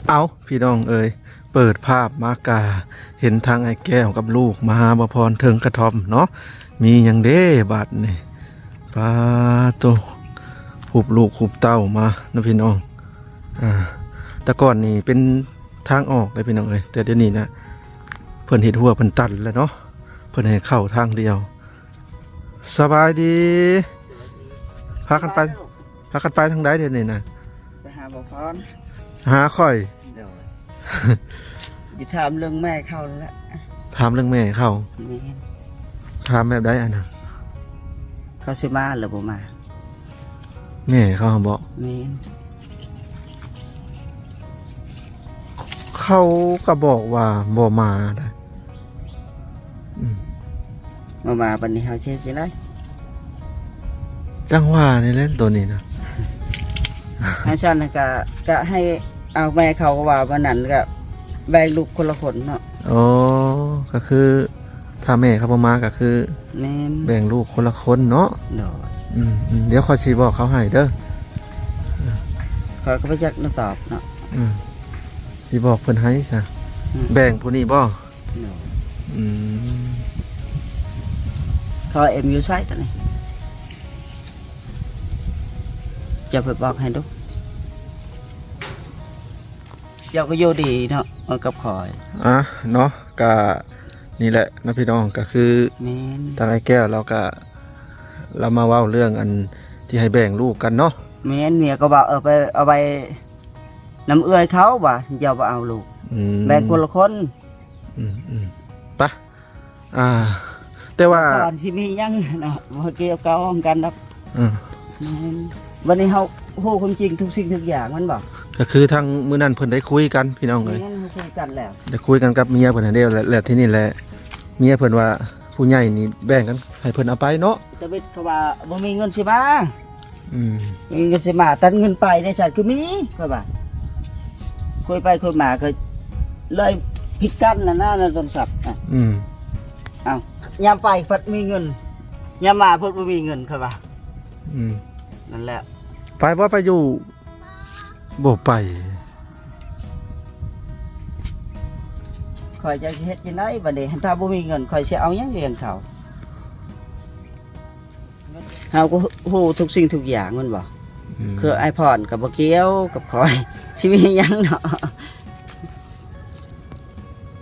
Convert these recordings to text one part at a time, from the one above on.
ເອົ້າ ພີ່ນ້ອງເອີຍ ເປີດພາບມາກະເຫັນທາງອ້າຍແກ້ວກັບລູກມາຫາບ່າວພອນເທິງກະທ່ອມເນາະ. ມີຫຍັງເດ້ບາດນີ້ ປາໂຕ ຮູບລູກຮູບເຕົ້າມາເນາະພີ່ນ້ອງ. ອ່າ ແຕ່ກ່ອນນີ້ເປັນທາງອອກເດ້ພີ່ນ້ອງເອີຍ ແຕ່ດຽວນີ້ນະ ເພິ່ນເຮັດຮົ້ວເພິ່ນຕັນແລ້ວເນາະ ເພິ່ນໃຫ້ເຂົ້າທາງດຽວ. ສະບາຍດີ. ພາກັນໄປ ພາກັນໄປທາງໃດດຽວນີ້ນະ? ໄປຫາບ່າວພອນ. ຫາຂ້ອຍ? ໂດຍ. ຊິຖາມເລື່ອງແມ່ເຂົານັ້ນແຫຼະ. ຖາມເລື່ອງແມ່ເຂົາ? ແມ່ນ. ຖາມແບບໃດອັນນັ້ນ? ເຂົາຊິມາຫຼືບໍ່ມາ? ແມ່ເຂົາຫັ້ນບໍ? ແມ່ນ. ເຂົາກໍບອກວ່າບໍ່ມາໄດ໋. ອືມ ບໍ່ມາ ບັດນີ້ເຮົາຊິເຮັດຈັ່ງໃດ? ຈັ່ງວ່ານີ້ແຫຼະໂຕນີ້ນະ. ຄັນຊັ້ນກໍ ກໍໃຫ້ເອົາແມ່ເຂົາ ວ່າວັນນັ້ນກໍແບ່ງລູກຄົນລະຄົນເນາະ. ອໍ ກໍຄື ຖ້າແມ່ເຂົາບໍ່ມາກໍຄື ແມ່ນ ແບ່ງລູກຄົນລະຄົນເນາະ. ໂດຍ. ອືມ ອືມ ດຽວຂ້ອຍຊິບອກເຂົາໃຫ້ເດີ. ຂ້ອຍກໍບໍ່ຈັກນຳຕອບເນາະ. ອືມ ຊິບອກເພິ່ນໃຫ້ຊະ. ອືມ ແບ່ງຜູ້ນີ້ບໍ? ໂດຍ. ອືມ ເຂົາເອັມຢູ່ໃສຕອນນີ້? ຈະໄປບອກໃຫ້ດູ. ເຈົ້າກໍຢູ່ດີເນາະ ເອີ ກັບຂ້ອຍ. ອ່ະ ເນາະ ກະນີ້ແຫຼະເນາະພີ່ນ້ອງ ກະຄື ແມ່ນ ທາງອ້າຍແກ້ວລາວກະ ລາວມາເວົ້າເລື່ອງອັນທີ່ໃຫ້ແບ່ງລູກກັນເນາະ. ແມ່ນ ເມຍກໍວ່າ ເອີ ໄປເອົາໄປນຳເອື້ອຍເຂົາວ່າ ຢ່າໄປເອົາລູກ. ອືມ ແບ່ງຄົນລະຄົນ. ອືມໆ ປະ ອ່າ ແຕ່ວ່າກ່ອນຊິມີຫຍັງເນາະ ບໍ່ກ່ຽວຂ້ອງກັນດອກ. ເອີ ແມ່ນ ບັດນີ້ເຮົາຮູ້ຄວາມຈິງທຸກສິ່ງທຸກຢ່າງແມ່ນບໍ່? ກໍຄືທາງມື້ນັ້ນເພິ່ນໄດ້ຄຸຍກັນພີ່ນ້ອງເອີຍ. ແມ່ນ ເຮົາຄຸຍກັນແລ້ວ ໄດ້ຄຸຍກັນກັບເມຍເພິ່ນຫັ້ນເດ້ ແລ້ວ ແລ້ວທີນີ້ແຫຼະ ເມຍເພິ່ນວ່າຜູ້ໃຫຍ່ນີ້ແບ່ງກັນໃຫ້ເພິ່ນເອົາໄປເນາະ. ແຕ່ເວດເຂົາວ່າບໍ່ມີເງິນຊິມາ. ອືມ ມີເງິນຊິມາ ຕັດເງິນໄປໄດ້ຊັ້ນຄືມີ ຂ້ອຍວ່າ ຄຸຍໄປຄຸຍມາກໍເລີຍຜິດກັນນະນະ ໃນໂທລະສັບນະ. ອືມ ເອົ້າ ຍາມໄປພັດມີເງິນ ຍາມມາພັດບໍ່ມີເງິນ ຂ້ອຍວ່າ. ອືມ ນັ້ນແຫຼະ. ໄປບໍ່ ໄປຢູ່ ບໍ່ໄປ. ຂ້ອຍຈະເຮັດຈັ່ງໃດບັດນີ້ ຖ້າບໍ່ມີເງິນ ຂ້ອຍຊິເອົາຫຍັງລ້ຽງເຂົາ? ເຮົາກໍຮູ້ທຸກສິ່ງທຸກຢ່າງແມ່ນບໍ່? ອືມ ຄືອ້າຍພອນກໍບໍ່ກ່ຽວກັບຂ້ອຍ ຊິມີຫຍັງເນາະ.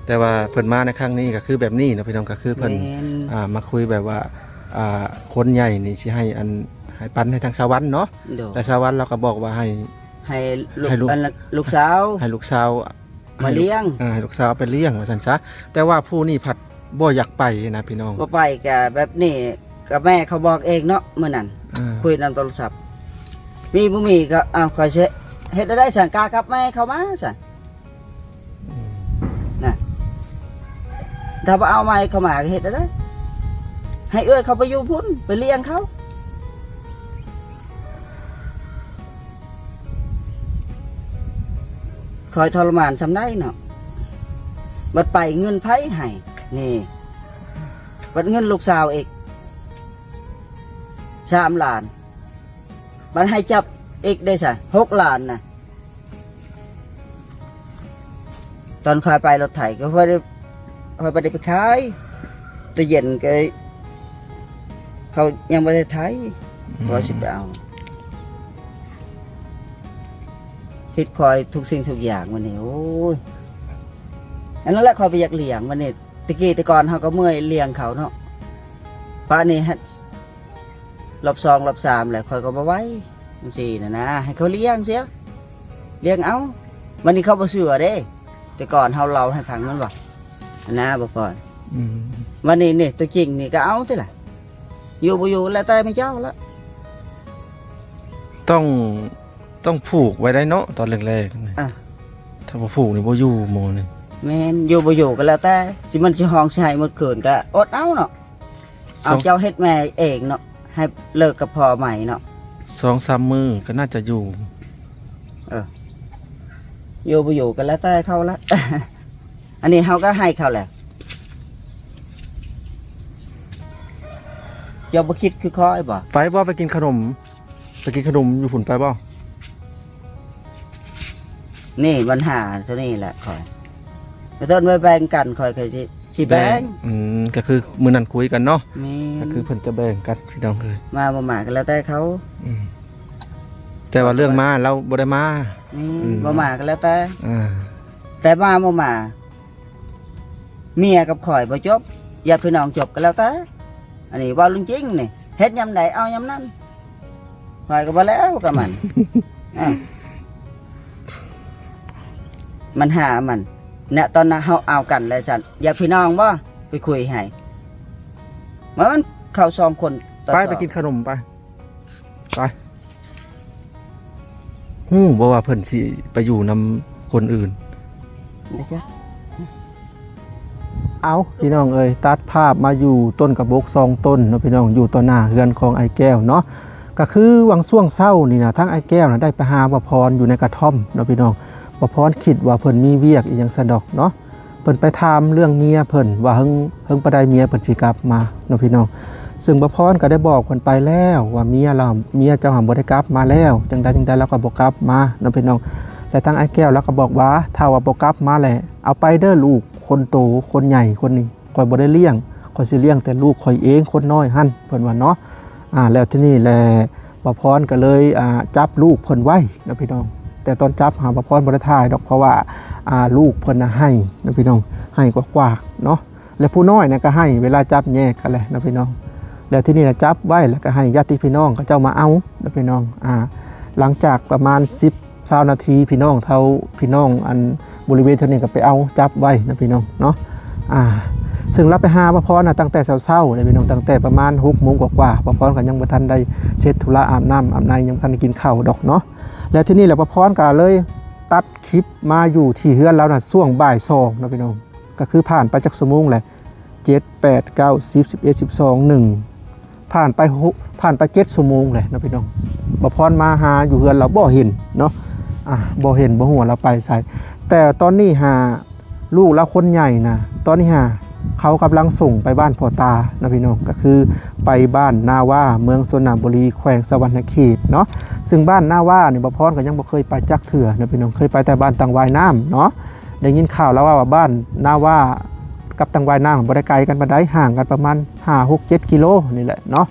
ແຕ່ວ່າເພິ່ນມາໃນຄັ້ງນີ້ກໍຄືແບບນີ້ເນາະພີ່ນ້ອງ ກໍຄືເພິ່ນ ແມ່ນ ອ່າ ມາຄຸຍແບບວ່າ ອ່າ ຄົນໃຫຍ່ນີ້ຊິໃຫ້ອັນ ໃຫ້ປັນໃຫ້ທາງສາວັນເນາະ. ໂດຍ. ແຕ່ສາວັນລາວກໍບອກວ່າໃຫ້ ໃຫ້ລູກ ໃຫ້ລູກ ອັນ ລູກສາວ ໃຫ້ລູກສາວ ມາລ້ຽງ ໃຫ້ລູກ ເອີ ໃຫ້ລູກສາວເອົາໄປລ້ຽງວ່າຊັ້ນຊະ. ແຕ່ວ່າຜູ້ນີ້ພັດບໍ່ຢາກໄປນະພີ່ນ້ອງ ບໍ່ໄປ. ກະແບບນີ້ ກະແມ່ເຂົາບອກເອງເນາະ ມື້ນັ້ນ ເອີ ຄຸຍນຳໂທລະສັບ. ມີບໍ່ມີກໍ ເອົາ ຂ້ອຍຊິເຮັດແນວໃດຊັ້ນ ກະກັບແມ່ເຂົາມາຊັ້ນ ອືມ ນະ. ຖ້າບໍ່ເອົາແມ່ເຂົາມາກໍເຮັດແນວໃດ? ໃຫ້ເອື້ອຍເຂົາໄປຢູ່ພຸ້ນ ໄປລ້ຽງເຂົາ. ຂ້ອຍທໍລະມານສ່ຳໃດເນາະ ບັດໄປເງິນໃຜໃຫ້ນີ້ ບັດເງິນລູກສາວອີກສາມລ້ານ ບັດໃຫ້ຈັບອີກໄດ້ຊະຫົກລ້ານນະ. ຕອນຂ້ອຍໄປລົດໄຖກໍຂ້ອຍໄດ້ ຂ້ອຍບໍ່ໄດ້ໄປຂາຍ ຕອນເຢັນກໍເຂົາຍັງບໍ່ໄດ້ໄຖ ອືມ ວ່າຊິໄປເອົາ. ເຮັດຂ້ອຍທຸກສິ່ງທຸກຢ່າງມື້ນີ້ ໂອ້ຍ ອັນນັ້ນແຫຼະ ຂ້ອຍບໍ່ຢາກລ້ຽງມື້ນີ້. ແຕ່ກີ້ແຕ່ກ່ອນເຮົາກໍເມື່ອຍລ້ຽງເຂົາເນາະ ປານນີ້ຮອບສອງຮອບສາມແລ້ວ ຂ້ອຍກໍບໍ່ໄຫວ ຈັ່ງຊີ້ນະນະ ໃຫ້ເຂົາລ້ຽງເສຍ ລ້ຽງເອົາ. ບັດນີ້ເຂົາບໍ່ເຊື່ອເດ້ ແຕ່ກ່ອນເຮົາເລົ່າໃຫ້ຟັງແມ່ນບໍ່ ອັນນະ ບໍ່ກ່ອນ. ອືມ ບັດນີ້ນີ້ ຕົວຈິງນີ້ກໍເອົາຕິລະ ຢູ່ບໍ່ຢູ່ແລ້ວແຕ່ແມ່ເຈົ້າລະ. ຕ້ອງ ຕ້ອງຜູກໄວ້ໄດ້ເນາະ ຕອນແລກໆ ອະ ຖ້າບໍ່ຜູກນີ້ບໍ່ຢູ່ໝໍນີ້. ແມ່ນ ຢູ່ບໍ່ຢູ່ກໍແລ້ວແຕ່ ຊິມັນຊິຮ້ອງຊິໄຫ້ໝົດຄືນກໍອົດເອົາເນາະ. ເອົາ ສອງ ເຈົ້າເຮັດແມ່ເອງເນາະ ໃຫ້ເລີກກັບພໍ່ໃໝ່ເນາະ ສອງສາມມື້ກໍໜ້າຈະຢູ່. ເອີ ຢູ່ບໍ່ຢູ່ກໍແລ້ວແຕ່ເຂົາລະ ອັນນີ້ເຮົາກໍໃຫ້ເຂົາແຫຼະ. ເຈົ້າບໍ່ຄິດຄືຂ້ອຍບໍ? ໄປບໍ ໄປກິນຂະໜົມ ໄປກິນຂະໜົມຢູ່ພຸ້ນໄປບໍ? ນີ້ບັນຫາໂຕນີ້ແຫຼະຂ້ອຍ ແຕ່ຕົ້ນໄວ້ແບ່ງກັນ ຂ້ອຍກໍຊິ ຊິແບ່ງ ແບ່ງ ອືມ ກໍຄືມື້ນັ້ນຄຸຍກັນເນາະ ແມ່ນ ກໍຄືເພິ່ນຈະແບ່ງກັນ ພີ່ນ້ອງເອີຍ ມາບໍ່ມາກໍແລ້ວແຕ່ເຂົາ ອືມ ແຕ່ວ່າເລື່ອງມາລາວບໍ່ໄດ້ມາ ແມ່ນ ອືມ ບໍ່ມາກໍແລ້ວແຕ່ ອ່າ ແຕ່ມາບໍ່ມາ ເມຍກັບຂ້ອຍບໍ່ຈົບ ຍາດພີ່ນ້ອງຈົບກໍແລ້ວແຕ່ ອັນນີ້ເວົ້າເລື່ອງຈິງນີ້ ເຮັດຍາມໃດເອົາຍາມນັ້ນ ຂ້ອຍກໍບໍ່ແລ້ວກັບມັນ ເອີ ມັນຫາມັນ ແນະ ຕອນນັ້ນເຮົາເອົາກັນແລ້ວຊັ້ນ ຍາດພີ່ນ້ອງບໍ່ ໄປຄຸຍໃຫ້ ມັນເຂົ້າສອງຄົນຕໍ່ ໄປ ສອງ ໄປກິນຂະໜົມໄປ ໄປ ຮູ້ບໍ່ວ່າເພິ່ນຊິໄປຢູ່ນຳຄົນອື່ນ? ບໍ່ຈັກ. ເອົາ ພີ່ນ້ອງເອີຍ ຕັດພາບມາຢູ່ຕົ້ນກະບົກສອງຕົ້ນເນາະ ພີ່ນ້ອງ ຢູ່ຕໍ່ໜ້າເຮືອນຂອງອ້າຍແກ້ວເນາະ. ກະຄືຫວ່າງຊ່ວງເຊົ້ານີ້ນະ ທາງອ້າຍແກ້ວນະ ໄດ້ໄປຫາບ່າວພອນຢູ່ໃນກະທ່ອມເນາະ ພີ່ນ້ອງ. ບ່າວພອນຄິດວ່າເພິ່ນມີວຽກອີ່ຫຍັງຊັ້ນດອກເນາະ. ເພິ່ນໄປຖາມເລື່ອງເມຍເພິ່ນວ່າເຫິງ ເຫິງປານໃດເມຍເພິ່ນຊິກັບມາເນາະ ພີ່ນ້ອງ. ເຊິ່ງບ່າວພອນກໍໄດ້ບອກເພິ່ນໄປແລ້ວວ່າເມຍລາວ ເມຍເຈົ້າຫັ້ນບໍ່ໄດ້ກັບມາແລ້ວ ຈັ່ງໃດຈັ່ງໃດລາວກໍບໍ່ກັບມາເນາະ ພີ່ນ້ອງ. ແລະທາງອ້າຍແກ້ວລາວກໍບອກວ່າ ຖ້າວ່າບໍ່ກັບມາແຫຼະ ເອົາໄປເດີລູກຄົນໂຕ ຄົນໃຫຍ່ຄົນນີ້ ຂ້ອຍບໍ່ໄດ້ລ້ຽງ ຂ້ອຍຊິລ້ຽງແຕ່ລູກຂ້ອຍເອງ ຄົນນ້ອຍຫັ້ນ ເພິ່ນວ່າເນາະ. ອ່າ ແລ້ວທີນີ້ແຫຼະ ບ່າວພອນກໍເລີຍ ອ່າ ຈັບລູກເພິ່ນໄວ້ເນາະ ພີ່ນ້ອງ. ແຕ່ຕອນຈັບຫາ ບ່າວພອນບໍ່ໄດ້ຖ່າຍດອກ ເພາະວ່າ ອ່າ ລູກເພິ່ນນະໄຫ້ເນາະ ພີ່ນ້ອງ ໄຫ້ກວາກໆເນາະ. ແລະຜູ້ນ້ອຍນະກໍໄຫ້ ເວລາຈັບແຍກກັນແຫຼະເນາະ ພີ່ນ້ອງ. ແລ້ວທີນີ້ລະຈັບໄວ້ ແລ້ວກໍໃຫ້ຍາດຕິພີ່ນ້ອງເຂົາເຈົ້າມາເອົາເນາະ ພີ່ນ້ອງ. ອ່າ ຫຼັງຈາກປະມານສິບ ຊາວນາທີ ພີ່ນ້ອງເຖົ້າ ພີ່ນ້ອງອັນບໍລິເວນແຖວນີ້ກໍໄປເອົາຈັບໄວ້ນະ ພີ່ນ້ອງເນາະ. ອ່າ ເຊິ່ງລາວໄປຫາປ້າພອນນະຕັ້ງແຕ່ເຊົ້າໆເດ້ ພີ່ນ້ອງ ຕັ້ງແຕ່ປະມານຫົກໂມງກວ່າໆ ປ້າພອນກໍຍັງບໍ່ທັນໄດ້ເສັດທຸລະ ອາບນ້ຳອາບໃນ ຍັງບໍ່ທັນໄດ້ກິນເຂົ້າດອກເນາະ. ແລ້ວທີນີ້ລະປ້າພອນກໍເລີຍຕັດຄລິບມາຢູ່ທີ່ເຮືອນລາວນະ ຊ່ວງບ່າຍສອງເນາະ ພີ່ນ້ອງ. ກໍຄືຜ່ານໄປຈັກຊົ່ວໂມງແຫຼະ ເຈັດ ແປດ ເກົ້າ ສິບ ສິບເອັດ ສິບສອງ ໜຶ່ງ ຜ່ານໄປຫົກ ຜ່ານໄປເຈັດຊົ່ວໂມງແຫຼະເນາະ ພີ່ນ້ອງ. ປ້າພອນມາຫາຢູ່ເຮືອນລາວບໍ່ເຫັນເນາະ ອ່າ ບໍ່ເຫັນ ບໍ່ຮູ້ວ່າລາວໄປໃສ. ແຕ່ຕອນນີ້ຫາລູກລາວຄົນໃຫຍ່ນະ ຕອນນີ້ຫາເຂົາກຳລັງສົ່ງໄປບ້ານພໍ່ຕາເນາະ ພີ່ນ້ອງ ກໍຄືໄປບ້ານນາວາ ເມືອງຊົນນະບູລີ ແຂວງສະຫວັນນະເຂດເນາະ. ເຊິ່ງບ້ານນາວານີ້ ປ້າພອນກໍຍັງບໍ່ເຄີຍໄປຈັກເທື່ອເນາະ ພີ່ນ້ອງ ເຄີຍໄປແຕ່ບ້ານຕັງຫວາຍນ້ຳເນາະ. ໄດ້ຍິນຂ່າວລາວເວົ້າວ່າບ້ານນາວາກັບຕັງຫວາຍນ້ຳບໍ່ໄດ້ໄກກັນປານໃດ ຫ່າງກັນປະມານຫ້າ ຫົກ ເຈັດ ກິໂລນີ້ແຫຼະເນາະ.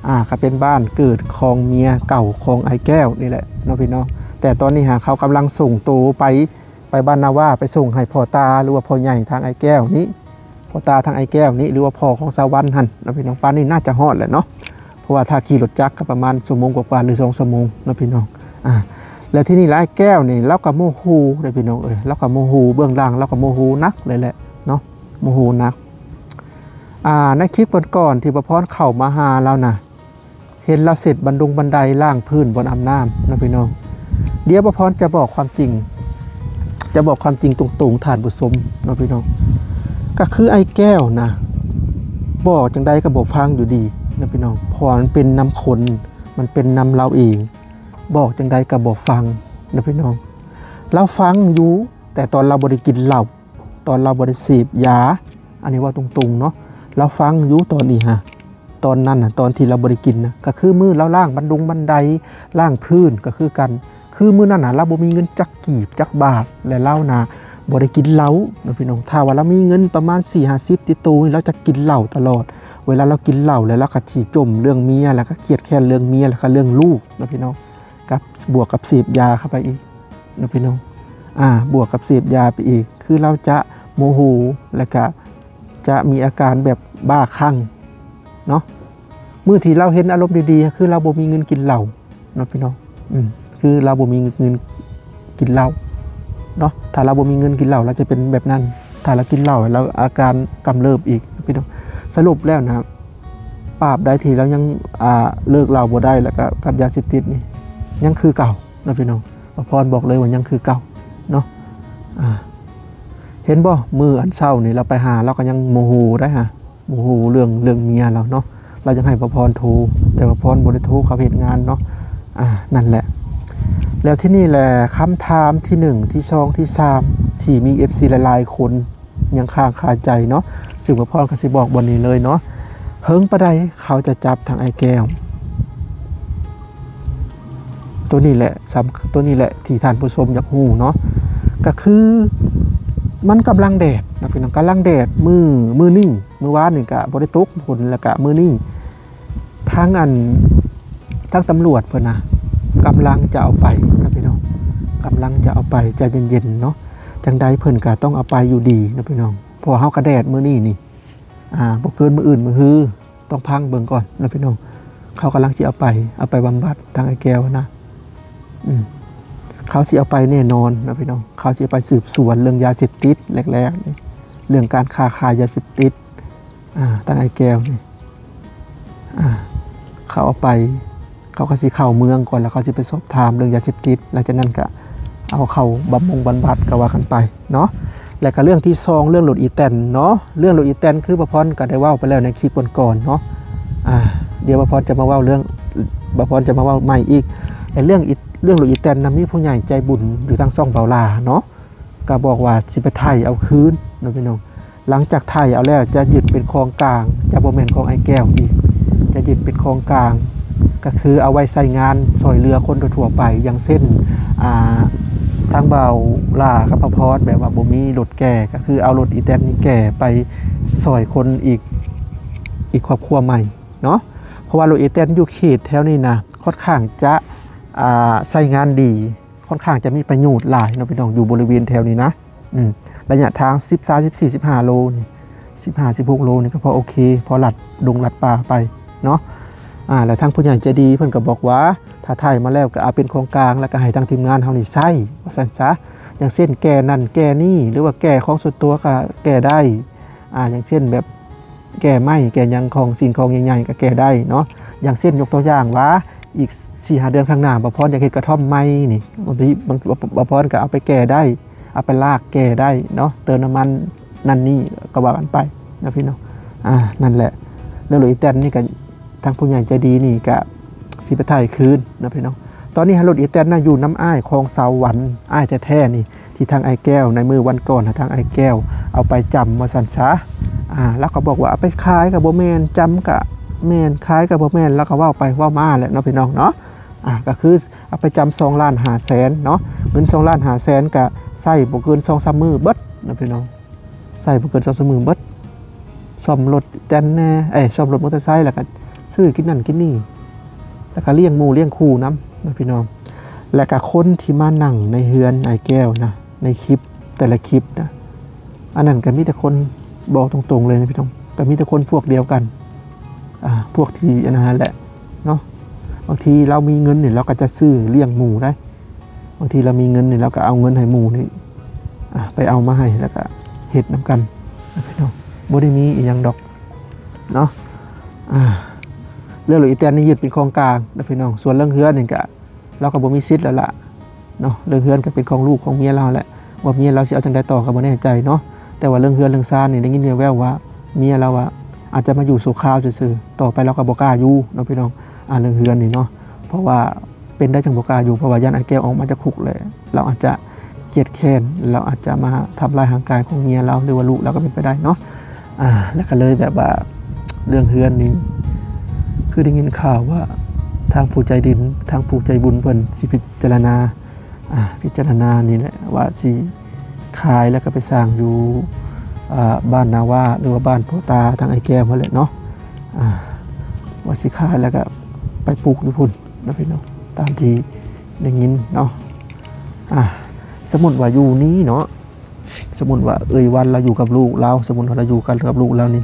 ອ່າ ກໍເປັນບ້ານເກີດຂອງເມຍເກົ່າຂອງອ້າຍແກ້ວນີ້ແຫຼະເນາະ ພີ່ນ້ອງ. ແຕ່ຕອນນີ້ຫາເຂົາກຳລັງສົ່ງໂຕໄປ ໄປບ້ານນາວາ ໄປສົ່ງໃຫ້ພໍ່ຕາ ຫຼືວ່າພໍ່ໃຫຍ່ທາງອ້າຍແກ້ວນີ້ ພໍ່ຕາທາງອ້າຍແກ້ວນີ້ ຫຼືວ່າພໍ່ຂອງສາວວັນຫັ້ນເນາະ ພີ່ນ້ອງ. ປານນີ້ໜ້າຈະຮອດແຫຼະເນາະ ເພາະວ່າຖ້າຂີ່ລົດຈັກກໍປະມານຊົ່ວໂມງກວ່າໆ ຫຼືສອງຊົ່ວໂມງເນາະ ພີ່ນ້ອງ. ອ່າ ແລ້ວທີນີ້ລະອ້າຍແກ້ວນີ້ລາວກໍໂມໂຫເດ້ ພີ່ນ້ອງເອີຍ ລາວກໍໂມໂຫ ເບື້ອງຫຼັງລາວກໍໂມໂຫໜັກເລີຍແຫຼະເນາະ ໂມໂຫໜັກ. ອ່າ ໃນຄລິບກ່ອນໆທີ່ປ້າພອນເຂົ້າມາຫາລາວນະ ເຫັນລາວເຊັດບັນດົງບັນໄດ ລ້າງພື້ນບ່ອນອາບນ້ຳເນາະ ພີ່ນ້ອງ. ດຽວປ້າພອນຈະບອກຄວາມຈິງ ຈະບອກຄວາມຈິງຕົງໆ ທ່ານຜູ້ຊົມເນາະ ພີ່ນ້ອງ. ກໍຄືອ້າຍແກ້ວນະ ບອກຈັ່ງໃດກໍບໍ່ຟັງຢູ່ດີເນາະ ພີ່ນ້ອງ ເພາະວ່າມັນເປັນນຳຄົນ ມັນເປັນນຳລາວເອງ ບອກຈັ່ງໃດກໍບໍ່ຟັງເນາະ ພີ່ນ້ອງ. ລາວຟັງຢູ່ ແຕ່ຕອນລາວບໍ່ໄດ້ກິນເຫຼົ້າ ຕອນລາວບໍ່ໄດ້ເສບຢາ ອັນນີ້ເວົ້າຕົງໆເນາະ ລາວຟັງຢູ່ຕອນນີ້ຫາ ຕອນນັ້ນນະ ຕອນທີ່ລາວບໍ່ໄດ້ກິນນະ ກໍຄືມື້ລາວລ້າງບັນດົງບັນໄດ ລ້າງພື້ນກໍຄືກັນ. ຄືມື້ນັ້ນນະ ລາວບໍ່ມີເງິນຈັກກີບຈັກບາດ ແລະລາວນະບໍ່ໄດ້ກິນເຫຼົ້າເນາະ ພີ່ນ້ອງ. ຖ້າວ່າລາວມີເງິນປະມານສີ່ຫ້າສິບຕິດໂຕນີ້ ລາວຈະກິນເຫຼົ້າຕະຫຼອດ. ເວລາລາວກິນເຫຼົ້າແລ້ວ ລາວກໍຊິຈົ່ມເລື່ອງເມຍ ແລ້ວກໍຄຽດແຄ້ນເລື່ອງເມຍ ແລ້ວກໍເລື່ອງລູກເນາະ ພີ່ນ້ອງ. ກັບ ບວກກັບເສບຢາເຂົ້າໄປອີກເນາະ ພີ່ນ້ອງ. ອ່າ ບວກກັບເສບຢາໄປອີກ ຄືລາວຈະໂມໂຫ ແລ້ວກະຈະມີອາການແບບບ້າຄື້ງເນາະ. ມື້ທີ່ລາວເຫັນອາລົມດີໆ ຄືລາວບໍ່ມີເງິນກິນເຫຼົ້າເນາະ ພີ່ນ້ອງ. ອືມ ຄືລາວບໍ່ມີເງິນກິນເຫຼົ້າເນາະ. ຖ້າລາວບໍ່ມີເງິນກິນເຫຼົ້າ ລາວຈະເປັນແບບນັ້ນ. ຖ້າລາວກິນເຫຼົ້າ ລາວອາການກຳເລີບອີກ ພີ່ນ້ອງ. ສະຫຼຸບແລ້ວນະ ຕາບໃດທີ່ລາວຍັງ ອ່າ ເລີກເຫຼົ້າບໍ່ໄດ້ ແລ້ວກະກັບຢາເສບຕິດນີ້ ຍັງຄືເກົ່າເນາະ ພີ່ນ້ອງ. ປ້າພອນບອກເລີຍວ່າຍັງຄືເກົ່າເນາະ. ອ່າ ເຫັນບໍ່ ມື້ອັນເຊົ້ານີ້ລາວໄປຫາ ລາວກໍຍັງໂມໂຫໄດ໋ຫາ ໂມໂຫເລື່ອງ ເລື່ອງເມຍລາວເນາະ. ລາວຢາກໃຫ້ປ້າພອນໂທ ແຕ່ປ້າພອນບໍ່ໄດ້ໂທ ເຂົາເຮັດງານເນາະ. ອ່າ ນັ້ນແຫຼະ. ແລ້ວທີນີ້ແຫຼະ ຄຳຖາມທີໜຶ່ງ ທີສອງ ທີສາມ ທີ່ມີເອັຟຊີຫຼາຍໆຄົນ ຍັງຄ້າງຄາໃຈເນາະ ຊຶ່ງປ້າພອນກໍຊິບອກບ່ອນນີ້ເລີຍເນາະ. ເຫິງປານໃດເຂົາຈະຈັບທາງອ້າຍແກ້ວ? ໂຕນີ້ແຫຼະ ສຳ ໂຕນີ້ແຫຼະທີ່ທ່ານຜູ້ຊົມຢາກຮູ້ເນາະ. ກໍຄືມັນກຳລັງແດດເນາະພີ່ນ້ອງ ກຳລັງແດດ ມື້ ມື້ນີ້ ມື້ວານນີ້ກໍບໍ່ໄດ້ຕົກຝົນ ແລ້ວກໍມື້ນີ້ ທາງອັນ ທາງຕຳຫຼວດເພິ່ນນະ ກຳລັງຈະເອົາໄປນະພີ່ນ້ອງ ກຳລັງຈະເອົາໄປ ໃຈເຢັນໆເນາະ ຈັ່ງໃດເພິ່ນກໍຕ້ອງເອົາໄປຢູ່ດີນະພີ່ນ້ອງ ເພາະວ່າເຮົາກໍແດດມື້ນີ້ນີ້ ອ່າ ບໍ່ເກີນມື້ອື່ນມື້ຮື ຕ້ອງຟັງເບິ່ງກ່ອນນະພີ່ນ້ອງ ເຂົາກຳລັງຊິເອົາໄປ ເອົາໄປບຳບັດ ທາງອ້າຍແກ້ວນະ ອືມ ເຂົາຊິເອົາໄປແນ່ນອນນະພີ່ນ້ອງ ເຂົາຊິເອົາໄປສືບສວນເລື່ອງຢາເສບຕິດແລກໆນີ້ ເລື່ອງການຄ້າຂາຍຢາເສບຕິດ ອ່າ ທາງອ້າຍແກ້ວນີ້ ອ່າ ເຂົາເອົາໄປ ເຂົາກໍຊິເຂົ້າເມືອງກ່ອນ ແລ້ວເຂົາຊິໄປສອບຖາມເລື່ອງຢາເສບຕິດ ຫຼັງຈາກນັ້ນກໍເອົາເຂົ້າບຳບົງບຳບັດ ກໍວ່າກັນໄປເນາະ ແລ້ວກໍເລື່ອງທີສອງ ເລື່ອງລົດອີແຕນເນາະ ເລື່ອງລົດອີແຕນ ຄືບ່າວພອນກໍໄດ້ເວົ້າໄປແລ້ວໃນຄລິບກ່ອນໆເນາະ ອ່າ ດຽວບ່າວພອນຈະມາເວົ້າເລື່ອງ ບ່າວພອນຈະມາເວົ້າໃໝ່ອີກ ແລະ ເລື່ອງອີ ເລື່ອງລົດອີແຕນນະ ມີຜູ້ໃຫຍ່ໃຈບຸນຢູ່ທາງຊ່ອງບ່າວຫຼ້າເນາະ ກໍບອກວ່າຊິໄປໄຖ່ເອົາຄືນເນາະພີ່ນ້ອງ ຫຼັງຈາກໄຖ່ເອົາແລ້ວຈະຍຶດເປັນຂອງກາງ ຈະບໍ່ແມ່ນຂອງອ້າຍແກ້ວອີກ ຈະຍຶດເປັນຂອງກາງ ກໍຄືເອົາໄວ້ໃຊ້ງານຊ່ອຍເຫຼືອຄົນທົ່ວໆໄປ ຢ່າງເຊັ່ນ ອ່າ ທາງບ່າວຫຼ້າກັບບ່າວພອນ ແບບວ່າບໍ່ມີລົດແກ່ ກໍຄືເອົາລົດອີແຕນນີ້ແກ່ໄປຊ່ອຍຄົນອີກ ອີກຄອບຄົວໃໝ່ເນາະ ເພາະວ່າລົດອີແຕນຢູ່ເຂດແຖວນີ້ນະ ຂ້ອນຂ້າງຈະ ອ່າ ໃຊ້ງານດີ ຂ້ອນຂ້າງຈະມີປະໂຫຍດຫຼາຍເນາະພີ່ນ້ອງ ຢູ່ບໍລິເວນແຖວນີ້ນະ ອືມ ໄລຍະທາງສິບ ສາມ ສິບສີ່ ສິບຫ້າໂລນີ້ ສິບຫ້າ ສິບຫົກໂລນີ້ກໍພໍໂອເຄ ພໍລັດດົງລັດປ່າໄປເນາະ ອ່າ ແລະ ທາງຜູ້ໃຫຍ່ໃຈດີເພິ່ນກໍບອກວ່າ ຖ້າໄຖ່ມາແລ້ວກໍເອົາເປັນຂອງກາງ ແລ້ວກໍໃຫ້ທາງທີມງານເຮົານີ້ໃຊ້ ວ່າຊັ້ນຊະ ຢ່າງເຊັ່ນ ແກ່ນັ້ນແກ່ນີ້ ຫຼືວ່າແກ່ຂອງສ່ວນຕົວກໍແກ່ໄດ້ ອ່າ ຢ່າງເຊັ່ນ ແບບ ແກ່ໄມ້ແກ່ຫຍັງ ຂອງສິ່ງຂອງໃຫຍ່ໆກໍແກ່ໄດ້ເນາະ ຢ່າງເຊັ່ນ ຍົກຕົວຢ່າງວ່າ ອີກສີ່ຫ້າເດືອນຂ້າງໜ້າ ບ່າວພອນຢາກເຮັດກະທ່ອມໃໝ່ນີ້ ບາງທີ ບາງ ບ່າວພອນກໍເອົາໄປແກ່ໄດ້ ເອົາໄປລາກແກ່ໄດ້ເນາະ ເຕີມນ້ຳມັນນັ້ນນີ້ ກໍວ່າກັນໄປເນາະພີ່ນ້ອງ ອ່າ ນັ້ນແຫຼະ ເລື່ອງລົດອີແຕນນີ້ກໍ ທາງຜູ້ໃຫຍ່ໃຈດີນີ້ກະຊິໄປໄຖ່ຄືນເນາະພີ່ນ້ອງ. ຕອນນີ້ຮະ ລົດອີແຕນນະຢູ່ນຳອ້າຍຂອງສາວຫວັນ ອ້າຍແທ້ໆນີ້ ທີ່ທາງອ້າຍແກ້ວໃນມື້ວັນກ່ອນ ທາງອ້າຍແກ້ວເອົາໄປຈຳວ່າຊັ້ນຊະ. ອ່າ ລາວກໍບອກວ່າເອົາໄປຂາຍກໍບໍ່ແມ່ນ ຈຳກະແມ່ນ ຂາຍກໍບໍ່ແມ່ນ ລາວກໍເວົ້າໄປເວົ້າມາແຫຼະເນາະພີ່ນ້ອງເນາະ. ອ່າ ກໍຄືເອົາໄປຈຳສອງລ້ານຫ້າແສນເນາະ ເງິນສອງລ້ານຫ້າແສນກະໃຊ້ບໍ່ເກີນສອງສາມມື້ເບິດເນາະພີ່ນ້ອງ. ໃຊ້ບໍ່ເກີນສອງສາມມື້ເບິດ ສ້ອມລົດແຕນແດ່ ເອີ ສ້ອມລົດມໍເຕີໄຊ ແລ້ວກໍຊື້ກິນນັ້ນກິນນີ້ ແລ້ວກໍລ້ຽງໝູ່ລ້ຽງຄູ່ນຳນະພີ່ນ້ອງ. ແລ້ວກໍຄົນທີ່ມານັ່ງໃນເຮືອນອ້າຍແກ້ວນະ ໃນຄລິບແຕ່ລະຄລິບນະ ອັນນັ້ນກໍມີແຕ່ຄົນ ເວົ້າຕົງໆເລີຍນະພີ່ນ້ອງ ກໍມີແຕ່ຄົນພວກດຽວກັນ ອ່າ ພວກທີ່ອັນນັ້ນແຫຼະເນາະ. ບາງທີລາວມີເງິນນີ້ ລາວກໍຈະຊື້ລ້ຽງໝູ່ໄດ໋ ບາງທີລາວມີເງິນນີ້ ລາວກໍເອົາເງິນໃຫ້ໝູ່ນີ້ ອ່າ ໄປເອົາມາໃຫ້ ແລ້ວກໍເຮັດນຳກັນນະພີ່ນ້ອງ. ບໍ່ໄດ້ມີອີ່ຫຍັງດອກເນາະ. ອ່າ ເລື່ອງລົດອີແຕນນີ້ຍຶດເປັນຂອງກາງນະພີ່ນ້ອງ. ສ່ວນເລື່ອງເຮືອນນີ້ກໍ ລາວກໍບໍ່ມີສິດແລ້ວລະເນາະ. ເລື່ອງເຮືອນກໍເປັນຂອງລູກຂອງເມຍລາວແຫຼະ ວ່າເມຍລາວຊິເອົາຈັ່ງໃດຕໍ່ກໍບໍ່ແນ່ໃຈເນາະ. ແຕ່ວ່າເລື່ອງເຮືອນເລື່ອງຊານນີ້ ໄດ້ຍິນແວ່ວໆວ່າເມຍລາວວ່າອາດຈະມາຢູ່ຊົ່ວຄາວຊື່ໆ ຕໍ່ໄປລາວກໍບໍ່ກ້າຢູ່ເນາະພີ່ນ້ອງ. ອ່າ ເລື່ອງເຮືອນນີ້ເນາະ ເພາະວ່າ ເປັນໄດ້ຈັ່ງບໍ່ກ້າຢູ່ ເພາະວ່າຢ້ານອ້າຍແກ້ວອອກມາຈາກຄຸກແລ້ວ ລາວອາດຈະຄຽດແຄ້ນ ລາວອາດຈະມາທຳຮ້າຍຮ່າງກາຍຂອງເມຍລາວ ຫຼືວ່າລູກລາວກໍເປັນໄປໄດ້ເນາະ. ອ່າ ແລ້ວກໍເລີຍແບບວ່າເລື່ອງເຮືອນນີ້ ຄືໄດ້ຍິນຂ່າວວ່າທາງຜູ້ໃຈດີ ທາງຜູ້ໃຈບຸນເພິ່ນຊິພິຈາລະນາ ອ່າ ພິຈາລະນານີ້ແຫຼະວ່າຊິຂາຍ ແລ້ວກໍໄປສ້າງຢູ່ ອ່າ ບ້ານນາວາ ຫຼືວ່າບ້ານພໍ່ຕາທາງອ້າຍແກ້ວຫັ້ນແຫຼະເນາະ. ອ່າ ວ່າຊິຂາຍ ແລ້ວກໍໄປປູກຢູ່ພຸ້ນ ເນາະພີ່ນ້ອງ ຕາມທີ່ໄດ້ຍິນເນາະ. ອ່າ ສົມມຸດວ່າຢູ່ນີ້ເນາະ ສົມມຸດວ່າເອື້ອຍວັນລາວຢູ່ກັບລູກລາວ ສົມມຸດວ່າລາວຢູ່ກັນກັບລູກລາວນີ້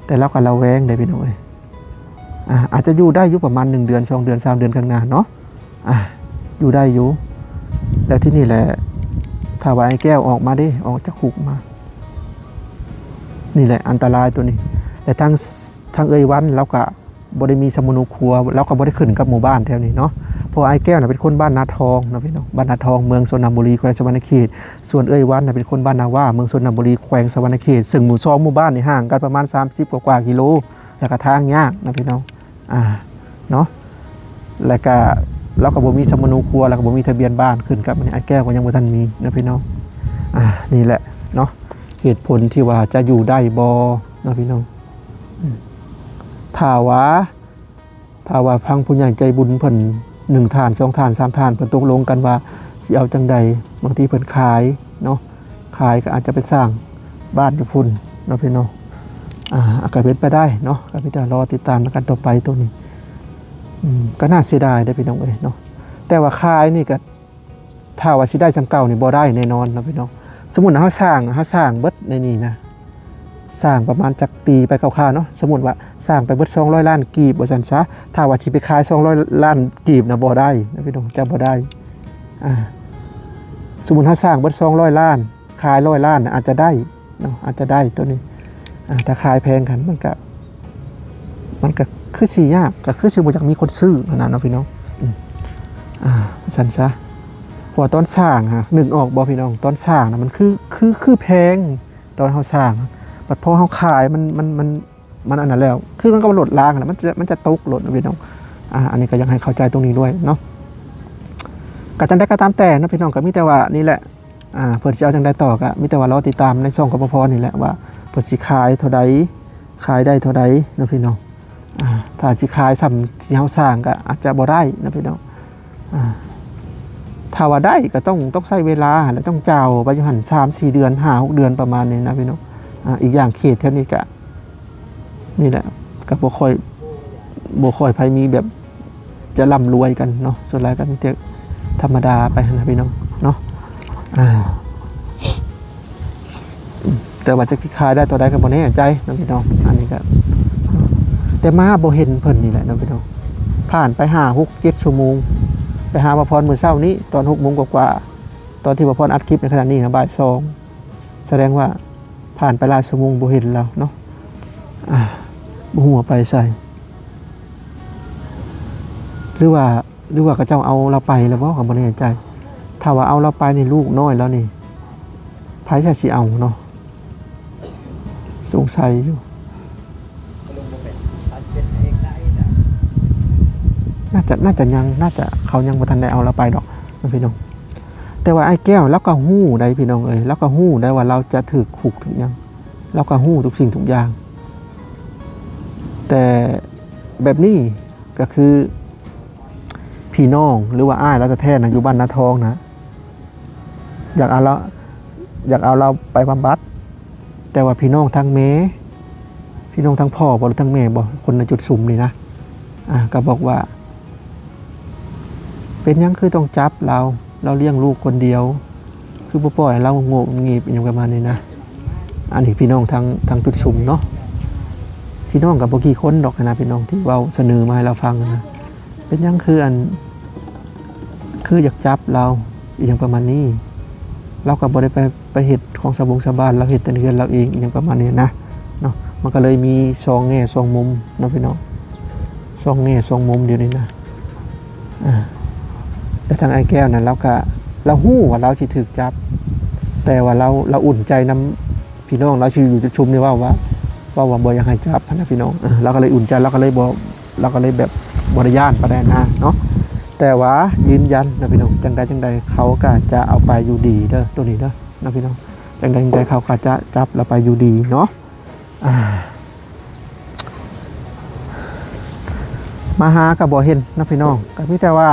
ແຕ່ລາວກໍລະແວງເດ້ພີ່ນ້ອງເອີຍ. ອ່າ ອາດຈະຢູ່ໄດ້ຢູ່ປະມານໜຶ່ງເດືອນ ສອງເດືອນ ສາມເດືອນຂ້າງໜ້າເນາະ. ອ່າ ຢູ່ໄດ້ຢູ່ ແລ້ວທີນີ້ແຫຼະ ຖ້າວ່າອ້າຍແກ້ວອອກມາເດ້ ອອກຈາກຄຸກມາ ນີ້ແຫຼະອັນຕະລາຍໂຕນີ້. ແລະທາງ ທາງເອື້ອຍວັນລາວກໍ ບໍ່ໄດ້ມີສຳມະໂນຄົວ ລາວກໍບໍ່ໄດ້ຂຶ້ນກັບໝູ່ບ້ານແຖວນີ້ເນາະ. ເພາະວ່າອ້າຍແກ້ວນະເປັນຄົນບ້ານນາທອງເນາະພີ່ນ້ອງ ບ້ານນາທອງ ເມືອງຊົນນະບູລີ ແຂວງສະຫວັນນະເຂດ. ສ່ວນເອື້ອຍວັນນະເປັນຄົນບ້ານນາວາ ເມືອງຊົນນະບູລີ ແຂວງສະຫວັນນະເຂດ. ເຊິ່ງໝູ່ສອງໝູ່ບ້ານນີ້ຫ່າງກັນປະມານສາມສິບກວ່າໆກິໂລ ແລ້ວກໍທາງຍາກເນາະພີ່ນ້ອງ ອ່າ ເນາະ. ແລ້ວກໍລາວກໍບໍ່ມີສຳມະໂນຄົວ ແລ້ວກໍບໍ່ມີທະບຽນບ້ານ ຂຶ້ນກັບອັນນີ້ອ້າຍແກ້ວກໍຍັງບໍ່ທັນມີເນາະພີ່ນ້ອງ. ອ່າ ນີ້ແຫຼະເນາະ ເຫດຜົນທີ່ວ່າຈະຢູ່ໄດ້ບໍ່ເນາະພີ່ນ້ອງ. ອືມ ຖ້າວ່າ ຖ້າວ່າທາງຜູ້ໃຫຍ່ໃຈບຸນເພິ່ນ ໜຶ່ງທ່ານ ສອງທ່ານ ສາມທ່ານ ເພິ່ນຕົກລົງກັນວ່າ ຊິເອົາຈັ່ງໃດ? ບາງທີເພິ່ນຂາຍເນາະ ຂາຍກໍອາດຈະໄປສ້າງບ້ານຢູ່ພຸ້ນເນາະພີ່ນ້ອງ. ອາ ກໍເປັນໄປໄດ້ເນາະ ກໍມີແຕ່ລໍຕິດຕາມນຳກັນຕໍ່ໄປໂຕນີ້. ອືມ ກໍໜ້າເສຍດາຍເດ້ພີ່ນ້ອງເອີຍເນາະ. ແຕ່ວ່າຂາຍນີ້ກໍ ຖ້າວ່າຊິໄດ້ສ່ຳເກົ່ານີ້ບໍ່ໄດ້ແນ່ນອນເນາະພີ່ນ້ອງ. ສົມມຸດເຮົາສ້າງ ເຮົາສ້າງເບິດໃນນີ້ນະ ສ້າງປະມານຈັກ ຕີໄປຄ່າວໆເນາະ ສົມມຸດວ່າສ້າງໄປເບິດສອງຮ້ອຍລ້ານກີບວ່າຊັ້ນຊະ. ຖ້າວ່າຊິໄປຂາຍສອງຮ້ອຍລ້ານກີບນະ ບໍ່ໄດ້ນະພີ່ນ້ອງ ຈະບໍ່ໄດ້. ອາ ສົມມຸດເຮົາສ້າງເບິດສອງຮ້ອຍລ້ານ ຂາຍຮ້ອຍລ້ານ ອາດຈະໄດ້ເນາະ ອາດຈະໄດ້ໂຕນີ້. ອາ ຖ້າຂາຍແພງຫັ້ນ ມັນກະ ມັນກະຄືຊິຍາກ ກະຄືຊິບໍ່ຢາກມີຄົນຊື້ຫັ້ນນະເນາະພີ່ນ້ອງ. ອືມ ອາ ວ່າຊັ້ນຊະ. ເພາະວ່າຕອນສ້າງຫະ ນຶກອອກບໍ່ພີ່ນ້ອງ? ຕອນສ້າງນະ ມັນຄື ຄື ຄືແພງ ຕອນເຮົາສ້າງ. ບັດພໍເຮົາຂາຍ ມັນ ມັນ ມັນ ມັນອັນນັ້ນແລ້ວ ຄືມັນກໍລົດລາງຫັ້ນນະ ມັນຈະ ມັນຈະຕົກໂລດເນາະພີ່ນ້ອງ. ອາ ອັນນີ້ກໍຢາກໃຫ້ເຂົ້າໃຈຕົງນີ້ດ້ວຍເນາະ. ກໍຈັ່ງໃດກໍຕາມແຕ່ເນາະພີ່ນ້ອງ ກໍມີແຕ່ວ່ານີ້ແຫຼະ ອ່າ ເພິ່ນຊິເອົາຈັ່ງໃດຕໍ່ ກໍມີແຕ່ວ່າລໍຕິດຕາມໃນຊ່ອງຂອງພໍ່ພອນນີ້ແຫຼະ ວ່າເພິ່ນຊິຂາຍເທົ່າໃດ ຂາຍໄດ້ເທົ່າໃດເນາະພີ່ນ້ອງ. ອ່າ ຖ້າຊິຂາຍສ່ຳທີ່ເຮົາສ້າງກໍອາດຈະບໍ່ໄດ້ເນາະພີ່ນ້ອງ. ອ່າ ຖ້າວ່າໄດ້ກໍຕ້ອງ ຕ້ອງໃຊ້ເວລາ ແລະ ຕ້ອງຈ່າວໄປຢູ່ຫັ້ນ ສາມສີ່ເດືອນ ຫ້າຫົກເດືອນ ປະມານນີ້ນະພີ່ນ້ອງ. ອ່າ ອີກຢ່າງເຂດແຖວນີ້ກໍ ນີ້ແຫຼະ ກໍບໍ່ຄ່ອຍ ບໍ່ຄ່ອຍໃຜມີແບບຈະລ່ຳລວຍກັນເນາະ ສ່ວນຫຼາຍກໍມີແຕ່ທຳມະດາໄປຫັ້ນນະພີ່ນ້ອງເນາະ. ອ່າ ແຕ່ວ່າຈັກຊິຂາຍໄດ້ເທົ່າໃດກໍບໍ່ແນ່ໃຈເນາະພີ່ນ້ອງ. ອັນນີ້ກໍ ແຕ່ມາບໍ່ເຫັນເພິ່ນນີ້ແຫຼະເນາະພີ່ນ້ອງ. ຜ່ານໄປຫ້າ ຫົກ ເຈັດຊົ່ວໂມງ ໄປຫາບ່າວພອນມື້ເຊົ້ານີ້ຕອນຫົກໂມງກວ່າໆ ຕອນທີ່ບ່າວພອນອັດຄລິບໃນຂະນະນີ້ນະ ບ່າຍສອງ ສະແດງວ່າຜ່ານໄປຫຼາຍຊົ່ວໂມງບໍ່ເຫັນລາວເນາະ. ອ່າ ບໍ່ຮູ້ວ່າໄປໃສ ຫຼືວ່າ ຫຼືວ່າເຂົາເຈົ້າເອົາລາວໄປແລ້ວບໍ່ ກໍບໍ່ແນ່ໃຈ. ຖ້າວ່າເອົາລາວໄປນີ້ ລູກນ້ອຍລາວນີ້ ໃຜຈະຊິເອົາເນາະ? ສົງໄສຢູ່. ໜ້າຈະ ໜ້າຈະຍັງ ໜ້າຈະ ເຂົາຍັງບໍ່ທັນໄດ້ເອົາລາວໄປດອກເນາະພີ່ນ້ອງ. ແຕ່ວ່າອ້າຍແກ້ວລາວກໍຮູ້ໄດ໋ພີ່ນ້ອງເອີຍ ລາວກໍຮູ້ໄດ໋ວ່າລາວຈະຖືກຄຸກຖືກຫຍັງ ລາວກໍຮູ້ທຸກສິ່ງທຸກຢ່າງ. ແຕ່ແບບນີ້ກໍຄືພີ່ນ້ອງ ຫຼືວ່າອ້າຍລາວແທ້ໆນະ ຢູ່ບ້ານນາທອງນະ ຢາກເອົາລາວ ຢາກເອົາລາວໄປບຳບັດ ແຕ່ວ່າພີ່ນ້ອງທາງແມ່ ພີ່ນ້ອງທາງພໍ່ບໍ່ ຫຼືທາງແມ່ບໍ່ ຄົນໃນຈຸດຊຸມນີ້ນະ ອ່າ ກໍບອກວ່າ ເປັນຫຍັງຄືຕ້ອງຈັບລາວ ລາວລ້ຽງລູກຄົນດຽວ ຄືບໍ່ປ່ອຍໃຫ້ລາວໂງບງີບ ອີ່ຫຍັງປະມານນີ້ນະ. ອັນນີ້ພີ່ນ້ອງທາງ ທາງຈຸດຊຸມເນາະ ພີ່ນ້ອງກໍບໍ່ກີ່ຄົນດອກຫັ້ນນະ ພີ່ນ້ອງທີ່ເວົ້າສະເໜີມາໃຫ້ລາວຟັງຫັ້ນນະ. ເປັນຫຍັງຄືອັນ ຄືຢາກຈັບລາວ ອີ່ຫຍັງປະມານນີ້ ລາວກໍບໍ່ໄດ້ໄປ ໄປເຮັດຂອງຊາວບົງຊາວບ້ານ ລາວເຮັດແຕ່ໃນເຮືອນລາວເອງ ອີ່ຫຍັງປະມານນີ້ນະເນາະ. ມັນກໍເລີຍມີສອງແງ່ສອງມຸມເນາະພີ່ນ້ອງ ສອງແງ່ສອງມຸມດຽວນີ້ນະ. ອ່າ ແຕ່ທາງອ້າຍແກ້ວນັ້ນ ລາວກໍ ລາວຮູ້ວ່າລາວຊິຖືກຈັບ ແຕ່ວ່າລາວ ລາວອຸ່ນໃຈນຳ ພີ່ນ້ອງລາວທີ່ຢູ່ຈຸດຊຸມນີ້ເວົ້າວ່າ ເວົ້າວ່າບໍ່ຢາກໃຫ້ຈັບຫັ້ນນະພີ່ນ້ອງ. ເອີ ລາວກໍເລີຍອຸ່ນໃຈ ລາວກໍເລີຍບໍ່ ລາວກໍເລີຍແບບບໍ່ໄດ້ຢ້ານປານໃດນະເນາະ. ແຕ່ວ່າຢືນຢັນນະພີ່ນ້ອງ ຈັ່ງໃດຈັ່ງໃດເຂົາກໍຈະເອົາໄປຢູ່ດີເດີ ໂຕນີ້ເດີນະພີ່ນ້ອງ. ຈັ່ງໃດຈັ່ງໃດເຂົາກໍຈະຈັບລາວໄປຢູ່ດີເນາະ. ອ່າ ມາຫາກໍບໍ່ເຫັນນະພີ່ນ້ອງ ກໍມີແຕ່ວ່າ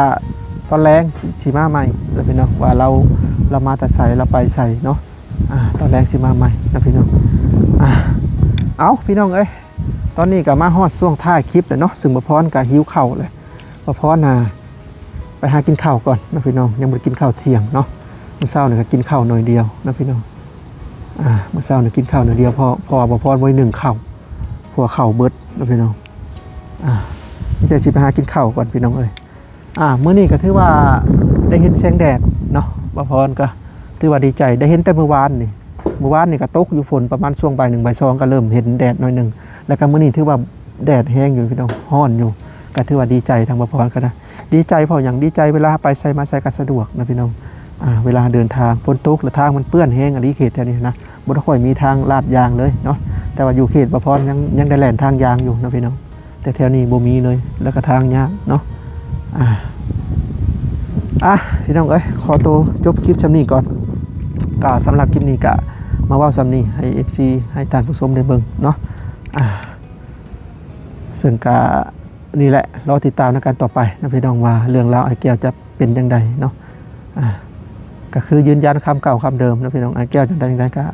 ຕອນແລງຊິ ຊິມາໃໝ່ນະພີ່ນ້ອງ ວ່າລາວ ລາວມາແຕ່ໃສ ລາວໄປໃສເນາະ. ອ່າ ຕອນແລງຊິມາໃໝ່ນະພີ່ນ້ອງ. ອ່າ ເອົ້າ ພີ່ນ້ອງເອີຍ ຕອນນີ້ກໍມາຮອດຊ່ວງທ້າຍຄລິບແລ້ວເນາະ ຊຶ່ງບ່າວພອນກໍຫິວເຂົ້າແລ້ວ. ບ່າວພອນນະ ໄປຫາກິນເຂົ້າກ່ອນເນາະພີ່ນ້ອງ ຍັງບໍ່ໄດ້ກິນເຂົ້າທ່ຽງເນາະ. ມື້ເຊົ້ານີ້ກໍກິນເຂົ້າໜ້ອຍດຽວເນາະພີ່ນ້ອງ. ອ່າ ມື້ເຊົ້ານີ້ກິນເຂົ້າໜ້ອຍດຽວ ເພາະ ເພາະວ່າບ່າວພອນບໍ່ໄດ້ໜຶ້ງເຂົ້າ ເພາະວ່າເຂົ້າເບິດເນາະພີ່ນ້ອງ. ອ່າ ມີແຕ່ຊິໄປຫາກິນເຂົ້າກ່ອນພີ່ນ້ອງເອີຍ. ອ່າ ມື້ນີ້ກໍຖືວ່າໄດ້ເຫັນແສງແດດເນາະ ບ່າວພອນກໍຖືວ່າດີໃຈ ໄດ້ເຫັນແຕ່ມື້ວານນີ້. ມື້ວານນີ້ກໍຕົກຢູ່ຝົນ ປະມານຊ່ວງບ່າຍໜຶ່ງ ບ່າຍສອງ ກໍເລີ່ມເຫັນແດດໜ້ອຍໜຶ່ງ ແລ້ວກໍມື້ນີ້ຖືວ່າແດດແຮງຢູ່ພີ່ນ້ອງ ຮ້ອນຢູ່. ກໍຖືວ່າດີໃຈທາງບ່າວພອນກໍນະ ດີໃຈເພາະຫຍັງ? ດີໃຈເວລາໄປໃສມາໃສກໍສະດວກນະພີ່ນ້ອງ. ອ່າ ເວລາເດີນທາງ ຝົນຕົກແລ້ວທາງມັນເປື້ອນແຮງອີ່ຫຼີ ເຂດແຖວນີ້ນະ ບໍ່ໄດ້ຄ່ອຍມີທາງລາດຢາງເລີຍເນາະ. ແຕ່ວ່າຢູ່ເຂດບ່າວພອນຍັງ ຍັງໄດ້ແລ່ນທາງຢາງຢູ່ນະພີ່ນ້ອງ ແຕ່ແຖວນີ້ບໍ່ມີເລີຍ ແລ້ວກໍທາງຍາກເນາະ. ອ່າ ອ່ະ ພີ່ນ້ອງເອີຍ ຂໍໂຕຈົບຄລິບຊ່ຳນີ້ກ່ອນ. ກໍສຳລັບຄລິບນີ້ກໍມາເວົ້າຊ່ຳນີ້ ໃຫ້ເອັຟຊີ ໃຫ້ທ່ານຜູ້ຊົມໄດ້ເບິ່ງເນາະ. ອ່າ ເຊິ່ງກໍນີ້ແຫຼະ ລໍຕິດຕາມນຳກັນຕໍ່ໄປນະພີ່ນ້ອງ ວ່າເລື່ອງລາວອ້າຍແກ້ວຈະເປັນຈັ່ງໃດເນາະ. ອ່າ ກໍຄືຢືນຢັນຄຳເກົ່າຄຳເດີມເນາະພີ່ນ້ອງ. ອ້າຍແກ້ວຈັ່ງໃດຈັ່ງໃດກໍ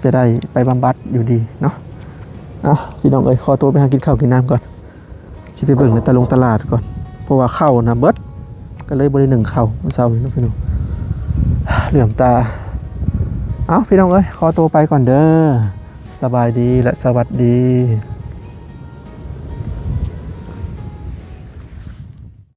ຈະໄດ້ໄປບຳບັດຢູ່ດີເນາະ. ເອົາ ພີ່ນ້ອງເອີຍ ຂໍຕົວໄປຫາກິນເຂົ້າກິນນ້ຳກ່ອນ ຊິໄປເບິ່ງໃນຕະລົງຕະຫຼາດກ່ອນ ເພາະວ່າເຂົ້ານະເບິດ ກໍເລີຍບໍ່ໄດ້ໜຶ້ງເຂົ້າມື້ເຊົ້ານີ້ເນາະພີ່ນ້ອງ ເຫຼືອມຕາ. ເອົາ ພີ່ນ້ອງເອີຍ ຂໍຕົວໄປກ່ອນເດີ ສະບາຍດີ ແລະ ສະຫວັດດີ.